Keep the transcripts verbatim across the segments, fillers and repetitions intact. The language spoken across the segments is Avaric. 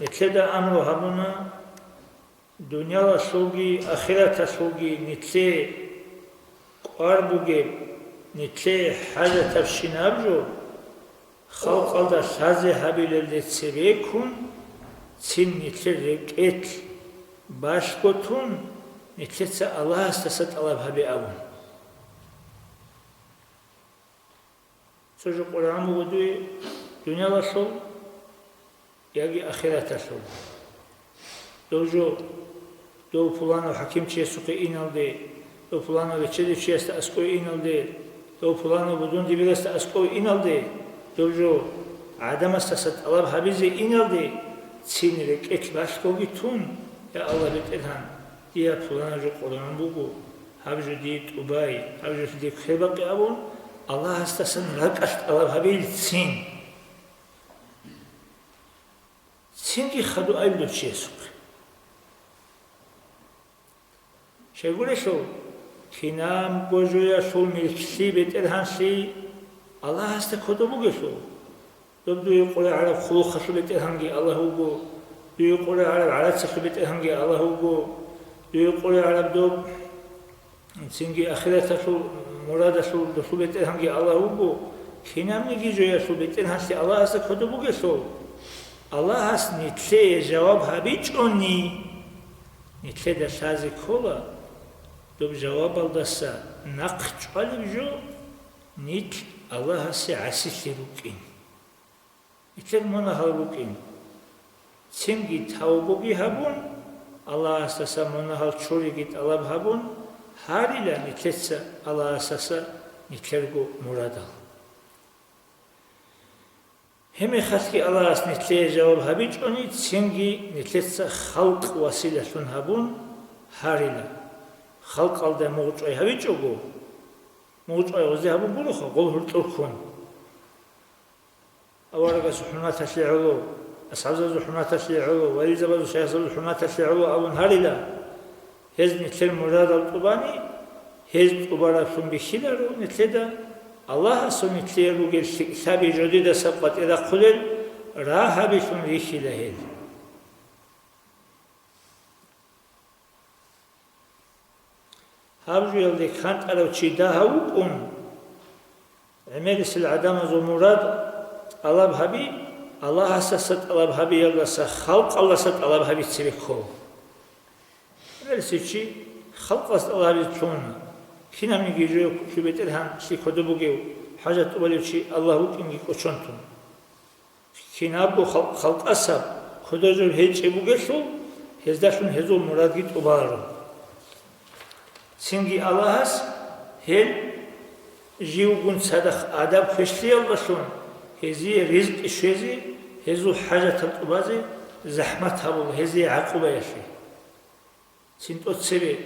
Нилъеда амру гьабуна, дуниялалъулги ахираталъулги нилъее кӀвар бугеб, нилъее хӀажатабщинаб жо халкъалда лъазе гьабилелде цебеккун, цин нилъер рекӀелъ балъго тун, нилъеца Аллагьасдаса тӀалаб гьабе абун. Цо жо къваригӀун буго дуе дуниялалъул яги ахираталъул. Дов жо, дов пуланав хӀакимчиясухъе иналде, дов пуланав бечедав чиясда аскӀове иналде, дов пуланав будун-дибирасда аскӀове иналде, дов жо гӀадамасдаса тӀалаб гьабизе иналде, цин рекӀелъ балъгоги тун, я Аллагь БетӀергьан, дие пуланаб жо къваригӀун буго, гьаб жо дие тӀубай, гьаб жо дие квербакъи абун, Аллагьасдасан ракӀалъ тӀалаб гьабейилицин. Цинги хадуайилдав чиясухъе. Щайгурелъул, кинабго жоялъул милклъи бетӀергьанлъи Аллагьасда кодоб бугелъул, доб дуе къваригӀараб хъулухъалъул бетӀергьанги Аллагь вуго, дуе къваригӀараб гӀарацалъул бетӀергьанги Аллагь вуго, дуе къваригӀараб доб цинги ахираталъул мурадалъул досул бетӀергьанги Аллагь вуго, кинабниги жоялъул бетӀергьанлъи Аллагьасда кодоб бугелъул, Аллагьас нилъее жаваб гьабичӀони, нилъеда лъазе ккола, доб жавабалдаса нахъ чӀвалеб жо, нилъ Аллагьасе гӀасилъи рукӀин. Нилъер мунагьал рукӀин. Цинги тавбуги гьабун, Аллагьасдаса мунагьал чуриги тӀалаб гьабун, гьарила нилъеца Аллагьасдаса нилъерго мурадал. Гьебмехалъги Аллагьас нилъее жаваб гьабичӀони, цинги нилъеца халкъ василалъун гьабун гьарила. Халкъалда мугъчӀвай гьавичӀого, мугъчӀвай гъозе гьабун гуроха, гъол гьуркьур ккун. Аварагасул хӀурматалъе гӀоло, асхӀабзабазул хӀурматалъе гӀоло, вализабазул, шайихзабазул хӀурматалъе гӀоло абун гьарила. Гьез нилъер мурадал тӀубани, гьез тӀубараблъун бихьиларо нилъеда, Аллагьасул нилъее ругел лъикӀлъаби жодидаса къватӀирахъулел рагьабилъун рихьила гьел. Гьаб жоялде кантӀарав чи дагьав вукӀун, гӀемерисел гӀадамазул мурад тӀалаб гьаби, Аллагьасдаса тӀалаб гьабиялдаса халкъалдаса тӀалаб гьаби цебе ккола. ГӀемерисев чи халкъалдаса тӀалаб гьабизе лъугьуна, кинабниги жо, жо бетӀергьанлъи кодоб бугев, хӀажат тӀубалев чи Аллагь вукӀинги кӀочон тун. Кинабго хал-, халкъасаб кодоб жо гьечӀеб бугелъул, гьездалъун гьезул мурадги тӀубаларо. Цинги Аллагьас гьел живгун цадахъ адаб квешлъиялдалъун гьезие ризкъи щвезе, гьезул хӀажатал тӀубазе захӀмат гьабула гьезие гӀакъубаялъе. Цин тӀоцебе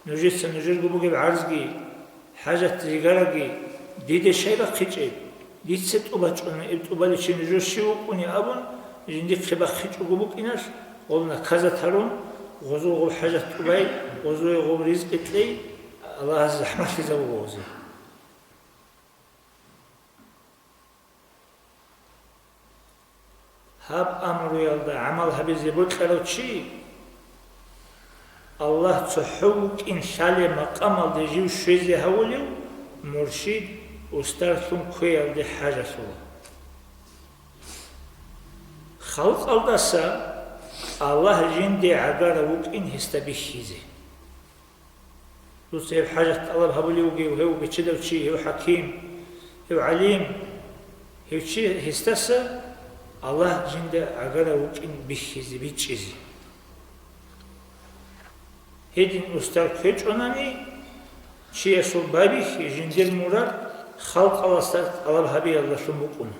нужеца нужерго бугеб гӀарзги, хӀажат-жигарги диде щай бахъичӀеб? Дица тӀубачӀони, гьеб тӀубаличи нужер щив вукӀуни абун, жиндихъе бахъичӀого букӀиналъ, гъол наказат гьарун, гъозул гъоб хӀажат тӀубай, гъозуе гъоб ризкъи кьей, Аллагьас захӀматлъизабула гъозе. Гьаб амруялда гӀамал гьабизе бокьарав чи, Аллагь цохӀо вукӀин лъалеб макъамалде жив щвезе гьавулев муршид, устарлъун кквеялде хӀажалъула. Халкъалдаса Аллагь жинде гӀагарав вукӀин гьесда бихьизе. Дуца гьеб хӀажат тӀалаб гьабулев вугев, гьев бечедав чи, гьев хӀаким, гьев гӀалим, гьев чи гьесдаса Аллагь жинда гӀагарав вукӀин бихьизе, бичӀчӀизе. Гьедин устар ккечӀонани, чиясул байбихьи жиндир мурад халкъаласда тӀалаб гьабиялдалъун букӀуна.